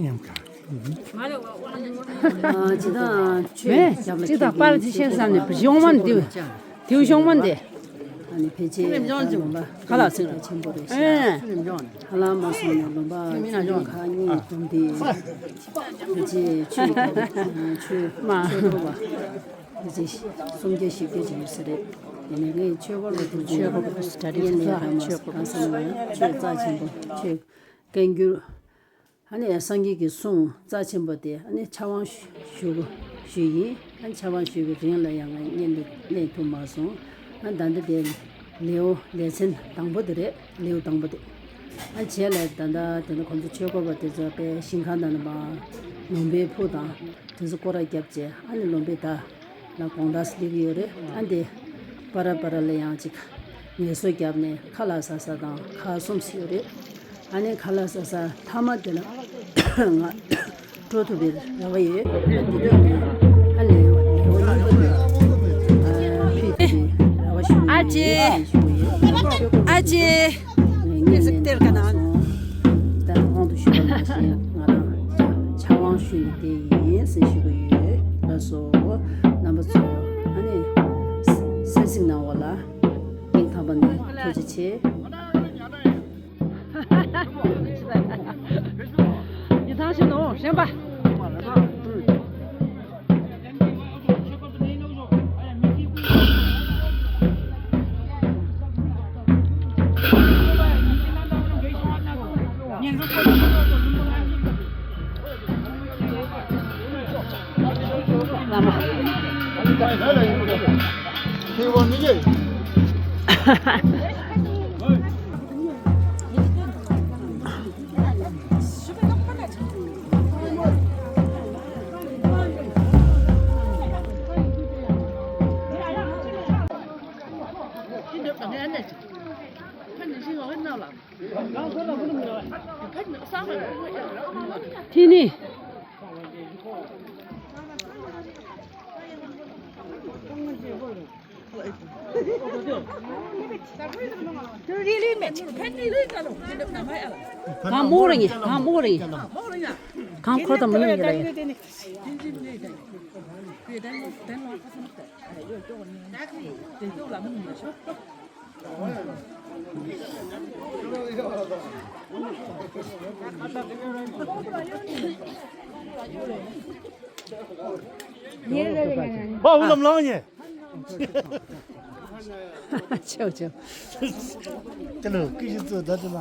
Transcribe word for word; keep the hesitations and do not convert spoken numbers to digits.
ཨ་ཅི་དང་ཆོས་རྒྱབ་ལ་ཅི་དང་པར་ཅི་ཤེས་བསམ་ནས་གཞོང་མ་འདི་དེའུ་གཞོང་མ་འདི། ཨ་ནི་ཕལ་ཆེར་ད་ལོ་ལ་ཁ་ལག་ཟིན་ལ་ཆེན་པོ་རེད་ཤག་ཨེ། ཧ་ལམ་མ་སོང་ན་ལུང་པ་ཁ་གཉིས་བསྡོམས་ཏེ་ཕལ་ཆེར་ཆོས་ཀྱི་ཆོས་མ་ཆོས་གྲོགས་པ་ཕལ་ཆེར་སུམ་བརྒྱ་བཞི་བརྒྱ་ཅིག་ཡོད་ས་རེད། དེ་ནས་ངས་ཆོས་སྐོར་ལ་ཐུགས་རྗེ་ཆོས་སྐོར་ལ་ཐུགས་རྗེ་ཆེ་གང་ཟེར་ན་ཆོས་རྩ་ཆེན་པོ་ཆོས་བཀའ་འགྱུར། ཨ་ནི་སངས་རྒྱས་ཀྱི་གསུང་རྩ་ཆེན་པོ་དེ་ཨ་ནི་ཕྱག་དབང་ཞུ་ཞུ་ཡིན། ཨ་ནི་ཕྱག་དབང་ཞུ་བའི་རིང་ལ་ཡང་ང་གཉེན་དུ་གནས་ཐུབ་མ་སོང་། ཨ་ད་ལྟ་དེ་ལེའུ་ལེ་ཚན་དང་པོ་དེ་རེད། ལེའུ་དང་པོ་དེ། ཨ་རྗེས་ལ་ད་ལྟ་དེ་ནི་ཁོང་ཚོ་ཆོས་སྐོར་བ་དེ་ཚོ་དཔེ་ཞིང་ཁ་ནང་ནས་མར་ལུང་པའི་ཕུ་དང་དེ་ཚོ་སྐོར་ར་བརྒྱབ་རྗེས་ཨ་ནི་ལུང་པའི་ད། ལ་དགོང་དག་སླེབས་ཡོད་རེད། ཨ་འདི་པ་ར་པ་ར་ལ་ཡང་ཅིག་ངལ་གསོ་བརྒྱབ་ནས་ཁ་ལག་ཟ་ས་དང་ཁ་གསོམ་ཟ་ཡོད་རེད། ཨ་ནི་ཁ་ལག་ཟ་ས་མཐའ་མ་དེ་ལ་ང་འགྲོ་ཐུབ་པའི་རེ་བ་ཡོད། ཨ་འདི་དུས་ནས་ཨ་ལས་ལས་བ་གཉིས་པ་དེ་ཨ་ཕུད་ཐུབ་པའི་རེ་བ་ཞུ་ཨ་ཅེ། ཞུ་ཡོད། ཨ་ཅེ། ངས་ནས་ནས་སོང་། ད་གོང་དུ་ཞུས་པ་ནང་བཞིན་ང་རང་ཕྱག་དབང་ཞུས་ནས་བསྡད་ཡིན་ཟེར་ཞུ་གི་ཡོད། ལགས་སོ། རྣམ་པ་ཚོ་ཨ་ནི་གསན་གཟིགས་གནང་བ་ལ་སྙིང་ཐག་པ་ནས་ཐུགས་རྗེ་ཆེ། ཡི་ཐང་ཤོད་དང་གཞན་པ། ཐི་ནི། གང་མོ་རེད། གང་མོ་རེད། གང་ཁོ་དང་མི་ནུས་ཡོད་ལ་ཡོད། ཆེའོ་ཆེའོ། ཀི་ལོ་ཀི་ཞིག་ཚོ་ད་དེ་ལ།